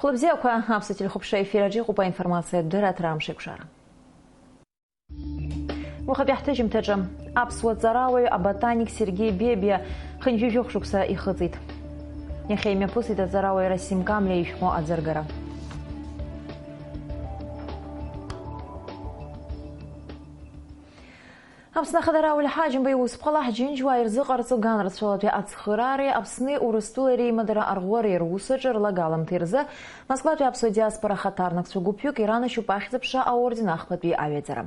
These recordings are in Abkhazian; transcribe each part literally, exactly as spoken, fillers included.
Хәлыбзиақәа, аԥсуа телехәаԥшра ефир аҿы иҟоуп аинформациатә дырраҭара Амшеиқәшара. Уахатәи ҳҭыжьымҭаҿы аԥсуа ҵарауаҩ аботаник Сергеи Бебиа хынҩажәи жәохә шықәса ихыҵит. Иахьа имҩаԥысит аҵарауаҩ Расим Камлиа ишәҟәы аӡыргара. Аԥсны Ахада Рауль Ҳаџьымба иусԥҟала ҳџьынџьуаа ирзыҟарҵо ганрацәалатәи ацхыраареи Аԥсни Урыстәылеи реимадара арӷәӷәареи русаҿы рлагаламҭеи рзы Москватәи аԥсуа диаспора ахаҭарнакцәа гәыԥҩык иранашьоуп ахьӡ-аԥша аорден ахԥатәи аҩаӡара.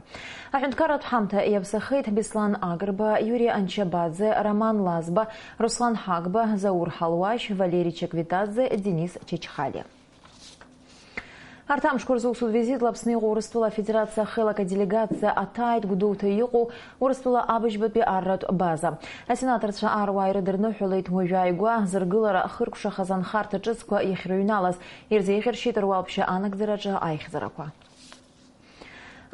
Аҳәынҭқарратә ҳамҭа иаԥсахеит Беслан Агрба, Иури Анчабаӡе, Роман Лазба, Руслан Ҳагба, Заур Ҳалуашь, Валери Чеквитаӡе, Денис Чачхалиа. Арҭ амшқәа рзы усутә визитла Аԥсны иҟоу Урыстәыла Афедерациа ахеилак аделегациа аҭааит Гәдоуҭа иҟоу Урыстәыла абыжьбатәи арратә база. Асенаторцәа аруаа ирыдырныҳәалеит уажәы ааигәа зыргылара ахыркәшахаз анхарҭа ҿыцқәа иахьрыҩналаз, ирзеиӷьаршьеит руалԥшьа анагӡараҿы аихьӡарақәа.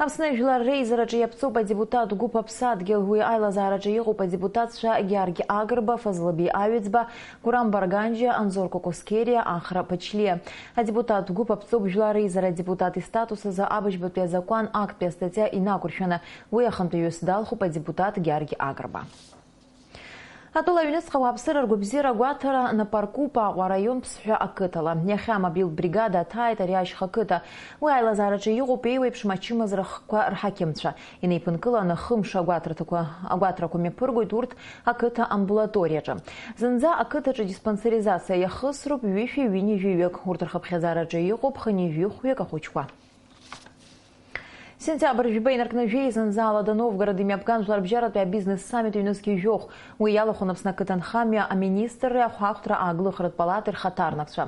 Аԥсны Жәлар Реизараҿы иаԥҵоуп адепутат гәыԥ Аԥсадгьыл. Уи аилазаараҿы иҟоуп адепутатцәа Георги Агрба, Фазлыбеи Аҩӡба, Гурам Барганџьиа, Анзор Кокоскериа, Ахра Ԥачлиа. Адепутат гәыԥ аԥҵоуп Жәлар Реизара адепутат истатус азы абыжьбатәи азакәан актәи астатиа инақәыршәаны. Уи ахантәаҩыс далхуп адепутат Георги Агрба. Атәыла аҩныҵҟа ауааԥсыра ргәабзиара агәаҭара напаркуп Аҟәа араион Ԥсҳәы ақыҭала. Иахьа амобилтә бригада аҭааит ари ашьха қыҭа. Уи аилазаараҿы иҟоуп еиуеиԥшым ачымазара хкқәа рҳақьымцәа. Инеиԥынкыланы хымш агәаҭарҭақәа, агәаҭарақәа мҩаԥыргоит урҭ ақыҭа амбулаториаҿы. Зынӡа ақыҭаҿы диспансеризациа иахысроуп ҩышәи ҩынҩажәи ҩык. Урҭ рхыԥхьаӡараҿы иҟоуп хынҩажәи хәҩык ахәыҷқәа. Сентиабр жәба инаркны жәеиза зынӡа Алада Новгород имҩаԥган жәларбжьаратәи абизнес саммит ҩнызқьи жәохә. Уи иалахәын Аԥсны ақыҭанхамҩа аминистрреи ахәаахәҭра ааглыхратә палатеи рхаҭарнакцәа.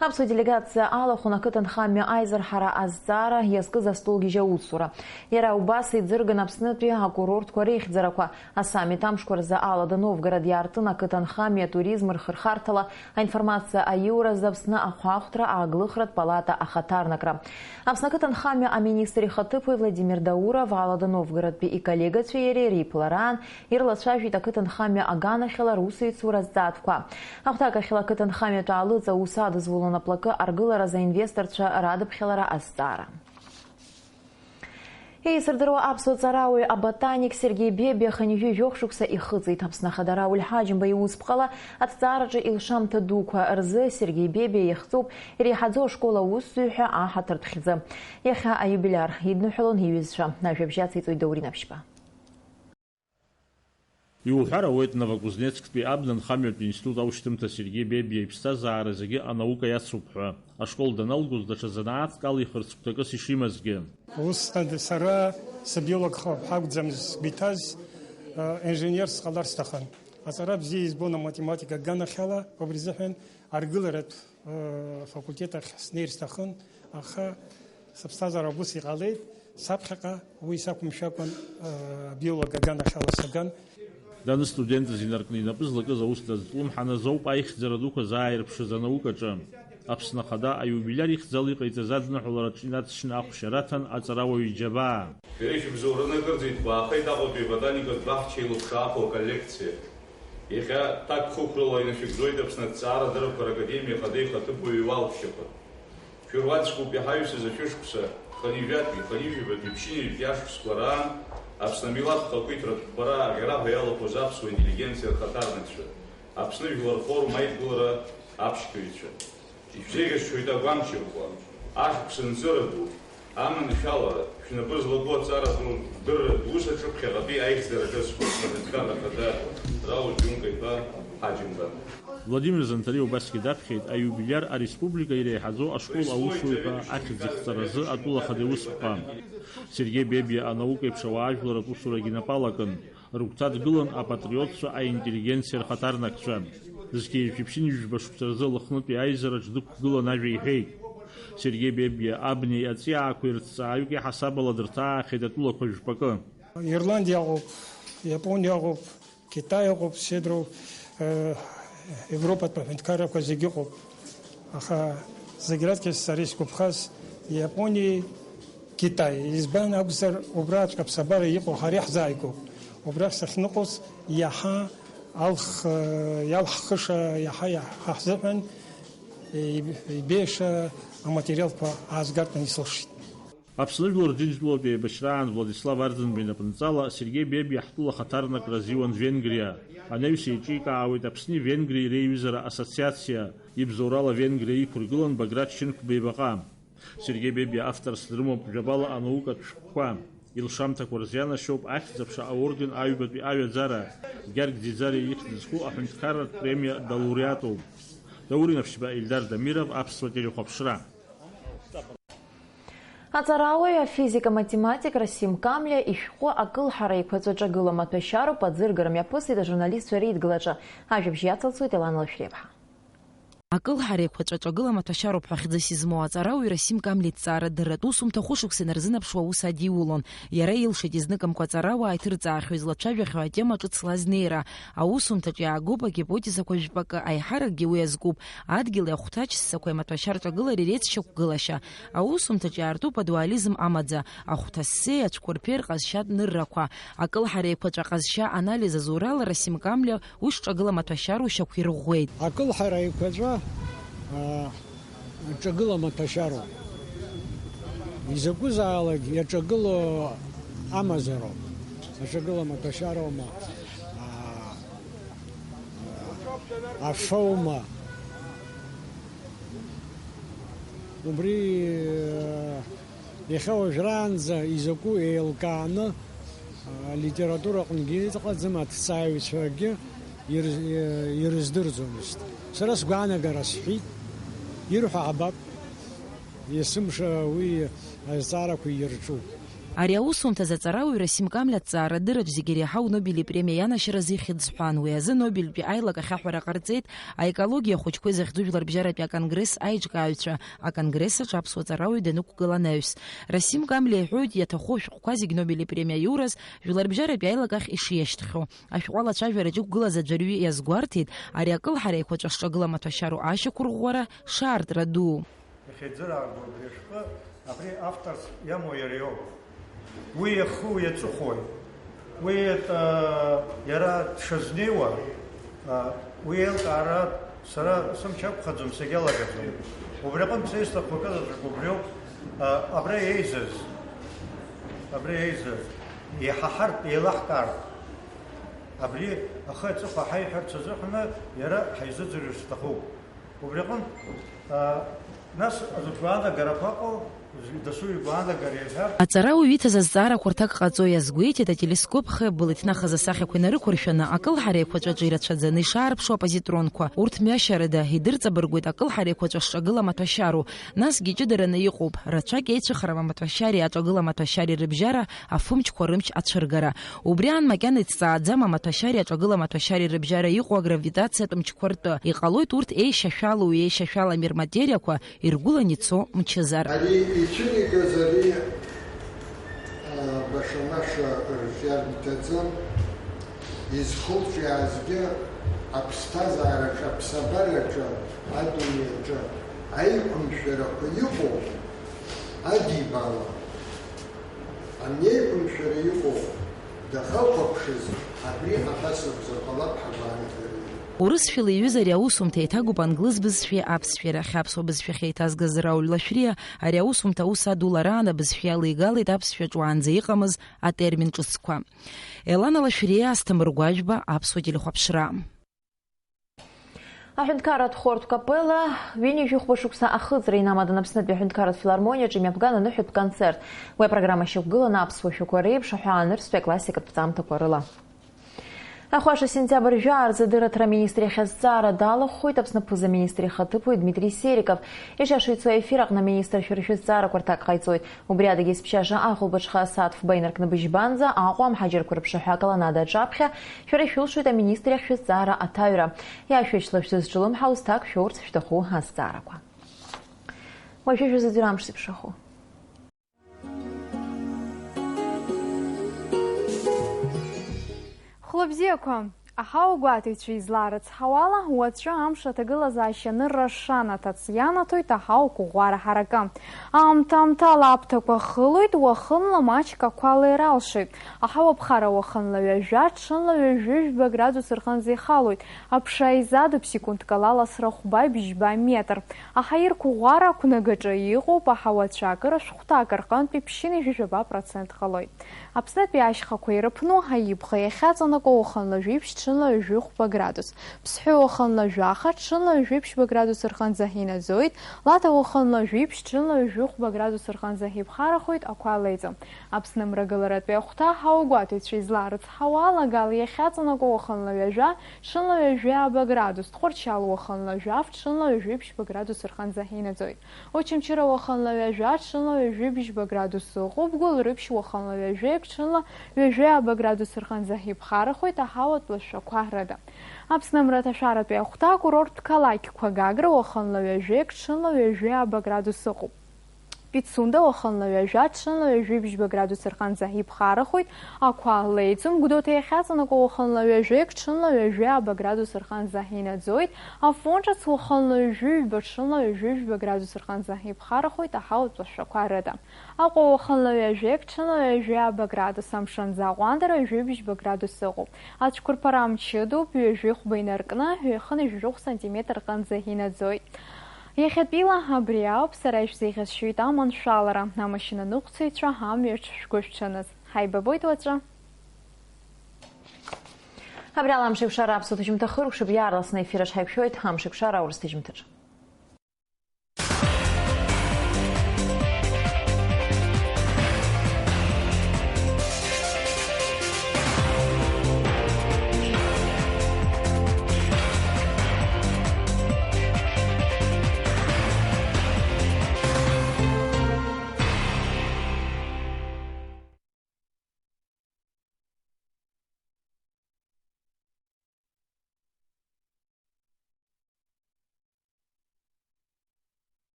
Аԥсуа делегациа алахәын ақыҭанхамҩа аизырҳара азҵаара иазкыз астолгьежь аусура. Иара убас иӡырган Аԥснытәи акурортқәа реихьӡарақәа. Асаммит амшқәа рзы Алада Новгород иаартын ақыҭанхамҩа атуризм рхырхарҭала аинформациа аиуразы Аԥсны ахәаахәҭра ааглыхратә палата ахаҭарнакра. Аԥсны ақыҭанхамҩа аминистр ихаҭыԥуаҩ Владимир Дауров Алада Новгородтәи иколлегацәеи иареи реиԥылараан ирлацәажәеит ақыҭанхамҩа аганахьала русеицура азҵаатәқәа. Ахәҭакахьала ақыҭанхамҩатә аалыҵ аус адызулон аплакы аргыларазы аинвесторцәа радыԥхьалара азҵаара. Еисырдыруа аԥсуа ҵарауаҩ аботаник Сергеи Бебиа хынҩажәи жәохә шықәса ихыҵит. Аԥсны Ахада Рауль Ҳаџьымба иусԥҟала аҭҵаараҿы илшамҭа дуқәа рзы Сергеи Бебиа иахьӡуп иреиҳаӡоу ашкол аусзуҩ ҳәа аҳаҭыртә хьӡы. Иахьа аиубилиар идныҳәалон иҩызцәа. Ажәабжь ациҵоит Даур Инаԥшьба. Иуҳәар ауеит, Новокузнецктәи абна нхамҩатә институт аушьҭымҭа Сергеи Бебиа иԥсҭазаара зегьы анаука иацуп ҳәа. Ашкол даналгоз, даҽа занааҭк алихырц гәҭакыс ишимазгьы. Усҟан сара сабиологхап ҳакәӡам сгәы иҭаз, инженер сҟалар сҭахын. Аҵара бзиа избон аматематика аганахьала, убри азыҳәан аргыларатә факультет ахь снеир сҭахын, аха сыԥсҭазаара убыс иҟалеит, саԥхьаҟа уи сақәымшәакәан, абиолог аганахьала саган. Даныстудентыз инаркны инапы злакыз аус дазҿлымҳаныз ауп аихьӡара дуқәа зааирԥшыз анаукаҿы. Аԥсны Ахада аиубилиар ихьӡала иҟаиҵаз адныҳәалараҿы инаҵшьны ахәшьара аҭан аҵарауаҩ иџьабаа. Шәара ишәыбзоураны акырӡа итҟәаахеит Аҟәатәи аботаникатә баҳча илыԥшааху аколлекциа. Иахьа ҭакԥхықәрала инашәыгӡоит Аԥсны аҭҵаарадыррақәа ракадемиа ахада ихаҭыԥуаҩ иуалԥшьақәа. Шәыруаӡәкуп иҳаҩсыз ашәышықәса, хынҩажәатәи, хынҩажәабатәи, ԥшьынҩажәатәи ашықәсқәа раан Аԥсны амилаҭ хақәиҭратә хәара аӷьараҳәа иалахәыз аԥсуа интеллигенциа рхаҭарнакцәа, Аԥсны жәлар рфорум аидгылара аԥшьгаҩцәа. Ишәзеиӷьасшьоит агәамчрақәа, ашықәс нҵыра ду, аманшәалара, шәнапы злаку аҵара ду, дырра ду саҿыԥхьаҟатәи аихьӡара ҿыцқәа, аҳәынҭқарра ахада Рауль Џьунка-иԥа Ҳаџьымба. Владимир Занҭариа убасгьы даԥхьеит аиубилиар ареспублика иреиҳаӡоу ашкол аусзуҩ ҳәа ахьӡ ихҵаразы атәыла ахада иусԥҟа. Сергеи Бебиа анаука еиԥш ауаажәларатә усурагьы инапы алакын. Рыгәҭа дгылан апатриотцәа, аинтеллигенциа рхаҭарнакцәа. Зқьи жәшәи ԥшьынҩажәи жәба шықәса рзы Лыхнытәи аизараҿ дықәгылан ажәа иҳәеит. Сергеи Бебиа абнеи аҵиаақәеи рҭҵааҩык иаҳасабала дырҭаахьеит атәылақәа жәпакы. Ирландиа ыҟоуп, Иапониа ыҟоуп, Китай ыҟоуп, сеидру, э, Европатәи аҳәынҭқаррақәа зегьы ыҟоуп. Аха зегь раҵкыс сара исгәаԥхаз Иапониеи Китаи. Избан акәзар, убраҵәҟьа аԥсабара иҟоу ҳара иаҳзааигәоуп. Убрахь сахьныҟәоз иаҳа алх-, э, иалҳхыша, иаҳа, иаҳа ҳзыҳәан, э, ибеиаша Аматериалқәа аазгартә исылшеит. Аԥсны жәлар Џьынџьтәылатә еибашьраан Владислав Арӡынба инапынҵала Сергеи Бебиа ҳтәыла ахаҭарнакра азиуан Венгриа. Анаҩс еиҿикаауеит Аԥсни Венгриеи реиҩызара ассоциациа, ибзоурала Венгриа иқәыргылан Баграт Шьынқәба ибаҟа. Сергеи Бебиа авторс дрымоуп жәабала анаукатә шәҟәқәа. Илшамҭақәа рзы ианашьоуп Ахьӡ-аԥша аорден аҩбатәи аҩаӡара, Гьаргь Ӡиӡариа ихьӡ зху аҳәынҭқарратә премиа далауреатуп. Даур Инаԥшьба, Ильдар Дамиров, Аԥсуа телехәаԥшра. Аҵарауаҩ, афизик-аматематик Расим Камлиа ишәҟәы акылҳара еиқәаҵәа ҿагыла маҭәашьароуп аӡыргара мҩаԥысит ажурналистцәа реидгылаҿы. Ажәабжь иацылҵоит Елана Лашәриаԥҳа. Акылҳара еиқәаҵәа ҿагыла маҭәашьароуп ҳәа хьӡыс измоу аҵарауаҩ Расим Камлиа иҭҵаарадырратә усумҭа хәышықәса инарзынаԥшуа аус адиулон. Иара илшеит изныкымкәа аҵарауаа иҭырҵаахьоу излацәажәахьоу атема ҿыц лазнеира. Аусумҭаҿ иаагоуп агипотезақәа жәпакы, аиҳаракгьы уи азкуп, адгьыли ахәҭаҷ ссақәеи амаҭәашьар ҿагылареи реицшьақәгылашьа. Аусумҭаҿ иаартуп адуализм амаӡа, ахәҭа ссеи ацәқәырԥеи рҟазшьатә ныррақәа. Акылҳара еиқәаҵәа ҟазшьа анализ азурала Расим Камлиа уи шҿагыла маҭәашьароу шьақәирӷәӷәеит. Акылҳара еиқәаҵәа, аа, ҿагыла маҭәашьароуп. Изакәызаалак иаҿагыло амазароуп. Аҿагыла маҭәашьароума, аа, афоума. Убри, аа, Иахьа уажәраанӡа изакәу еилкааны, а, алитература аҟынгьы иҟаӡам, аҭҵааҩцәагьы ирыз-, ирыздырӡомызт. Сара сгәаанагара сҳәеит, ирҳәо ҳабап, есымша уи азҵаарақәа ирҿуп. Ари аусумҭазы аҵарауаҩ Расим Камлиа аҭҵаарадырраҿ зегьы иреиҳау Нобели премиа ианашьаразы ихьӡ ҳәан. Уи азы Нобельтәи аилак ахь аҳәара ҟарҵеит аекологиа ахәыҷқәеи захьӡу жәларбжьаратәи аконгресс аиҿкааҩцәа, аконгресс аҿы аԥсуа ҵарауаҩ данықәгыла анаҩс. Расим Камлиа иҳәоит, иаҭаху ашәҟәқәа зегь Нобели премиа иоураз, жәларбжьаратәи аилак ахь ишиашьҭхьоу. Ашәҟәы алацәажәараҿы иқәгылаз аӡәырҩы иазгәарҭеит, ари акылҳара еиқәаҵәа шҿагыла маҭәашьароу ашьақәырӷәӷәара шаартра дуу. Иахьеизыраагоу абри ашәҟәы, абри авторс иамоу иара иоуп. Уи иаху иаҵыхәои? Уи, а, иара дшазнеиуа, а, уи еилкаара сара сымч ақәхаӡом, сагьалагаӡом. Убри аҟынтә са исҭаху акы заҵәык убриоуп, а, абра еизаз, абра еизаз, еиҳаҳартә, еилаҳкаартә. Абри ахы аҵыхәа ҳаиҳәарц азыҳәаны иара ҳаизыӡырҩыр сҭахуп. Убри аҟынтә, а, нас, аӡә игәаанагарақәа ыҟоу, дасу игәаанагара иҳәар. Аҵарауаҩ иҭаз азҵаарақәа рҭак ҟаҵо иазгәеиҭеит, ателескоп хеиббыла иҭнахыз асахьақәа инарықәыршәаны, акылҳара еиқәаҵәаҿы ирацәаӡаны ишаарԥшу апозитронқәа. Урҭ мҩашьарыда идырҵабыргуеит акылҳара еиқәаҵәа шҿагыла маҭәашьароу. Насгьы иҷыдараны иҟоуп, рацәак еицәыхарам амаҭәашьареи аҿагыла маҭәашьареи рыбжьара афымчқәа рымч ацәыргара. Убри аан макьана иҭҵааӡам амаҭәашьареи аҿагыла маҭәашьареи рыбжьара иҟоу агравитациатә мчқәа ртәы. Иҟалоит урҭ еишьашәалоу, еишьашәаламир материақәа иргәылан ицо мчызар. Ари ицәыригаз ари, а, баша-маша рҿиар иҭаӡам. Изхылҿиаазгьы аԥсҭазаараҿы, аԥсабараҿы, адунеи аҿы аиқәымшәарақәа иҟоу адибала. Амнеиқәымшәара иҟоу дахьахәаԥшыз, абри абас акәзар ҟалап ҳагәаанагара. Урысшәала иҩыз ари аусумҭа еиҭагоуп англыз бызшәеи аԥсшәеи рахь. Аԥсуа бызшәахь еиҭазгаз Рауль Лашәриа ари аусумҭа аус адулараан абызшәа иалеигалеит аԥсшәаҿ уаанӡа иҟамыз атермин ҿыцқәа. Елана Лашәриа, Асҭамыр Гәажәба, Аԥсуа телехәаԥшра. Аҳәынҭқарратә хортә капелла ҩынҩажәи хәба шықәса ахыҵра инамадан Аԥснытәи аҳәынҭқарратә филармониаҿы имҩаԥган аныҳәатә концерт. Уи апрограмма шьақәгыланы аԥсуа шәақәа реиԥш аҳәаа анырцәтәи аклассикатә ҭҵаамҭақәа рыла. Ахәаша сентиабр жәаа рзы адырраҭара аминистр иахь азҵаара далахәхоит Аԥсны аԥыза-министр ихаҭыԥуаҩ Дмитри Сериков. Ишиашоу ицо аефир аҟны аминистрцәа рышәы зҵаарақәа рҭак ҟаиҵоит. Убри адагьы есԥшьаша ахәылбыҽха асааҭ фба инаркны быжьбанӡа Аҟәа амҳаџьырқәа рыԥшаҳәа аколоннада аҿаԥхьа шәара ишәылшоит аминистр иахь шәызҵаара аҭаҩра. Иашәышьҭла шәзызҿлымҳау зҭак шәоурц шәҭаху азҵаарақәа. Уажәы шәазыӡырҩ амш зеиԥшрахо. Хәлыбзиақәа! Аҳауагәаҭаҩцәа излаарыцҳауала, уаҵәы амш аҭагылазаашьа анырра шанаҭац ианаҭоит аҳауа қәыӷәӷәара ҳаракы. Аамҭа-аамҭала аԥҭақәа хылоит, уахынла маҷк ақәа леиралшоит. Аҳауа ԥхара уахынла ҩажәа, ҽынла ҩажәи жәба градус рҟынӡа ихалоит. Аԥша изадуп секундк ала ласра хәба-бжьба метр. Аҳаирқәыӷәӷәара ақәнагаҿы иҟоуп аҳауа цәакыра шәҟәҭак рҟынтәи ԥшьынҩажәи жәаба процент ҟалоит. Аԥснытәи ашьхақәа ирыԥну аибӷа иахьаҵанакуа уахынла жәиԥшь, ҽынла ҩажәи хәба градус. Ԥсҳәы уахынла жәаха, ҽынла ҩажәи ԥшьба градус рҟынӡа инаӡоит. Лаҭа уахынла жәиԥшь, ҽынла ҩажәи хәба градус рҟынӡа иԥхарахоит, ақәа леиӡом. Аԥсны мрагыларатәи ахәҭа ҳауагәаҭаҩцәа излаарыцҳауа ала, Гал иахьаҵанакуа уахынла ҩажәа, ҽынла ҩажәи ааба градус, Тҟәарчал уахынла жәаф, ҽынла ҩажәи ԥшьба градус рҟынӡа инаӡоит. Очамчыра уахынла ҩажәа, ҽынла ҩажәи бжьба градус ыҟоуп, Гәылрыԥшь уахынла ҩажәеик, ҽынла ҩажәи ааба градус рҟынӡа иԥхарахоит, аҳауатә лашәақәа рыда. Аԥсны амраҭашәаратәи ахәҭа акурорттә қалақьқәа: Гагра уахынла ҩажәеик, ҽынла ҩажәи ааба градус ыҟоуп. Пицунда уахынла ҩажәа, ҽынла ҩажәи бжьба градус рҟынӡа иԥхарахоит, ақәа леиӡом. Гәдоуҭа иахьаҵанакуа уахынла ҩажәеик, ҽынла ҩажәи ааба градус рҟынӡа инаӡоит. Афон ҿыц уахынла ҩажәи ҩба, ҽынла ҩажәи жәба градус рҟынӡа иԥхарахоит, аҳауатә лашәақәа рыда. Аҟәа уахынла ҩажәеик, ҽынла ҩажәи ааба градус, амшын аӡы аҟәандара ҩажәи бжьба градус ыҟоуп. Ацәқәырԥара мчыдоуп, ҩажәи хәба инаркны, ҩахынҩажәи жәохә сантиметр рҟынӡа инаӡоит. Иахьатәила абри ауп, сара ишәзеиӷьасшьоит аманшәалара, амашьына ныҟәцаҩцәа амҩаҿ шәгәышәҽаныз. Ҳаибабоит уаҵәы. Абри ала Амшеикәшара аԥсуа ҭыжьымҭа хыркәшап, иаарласны аефир аҿы ҳаиқәшәоит Амшеикәшара аурыс ҭыжьымҭаҿы.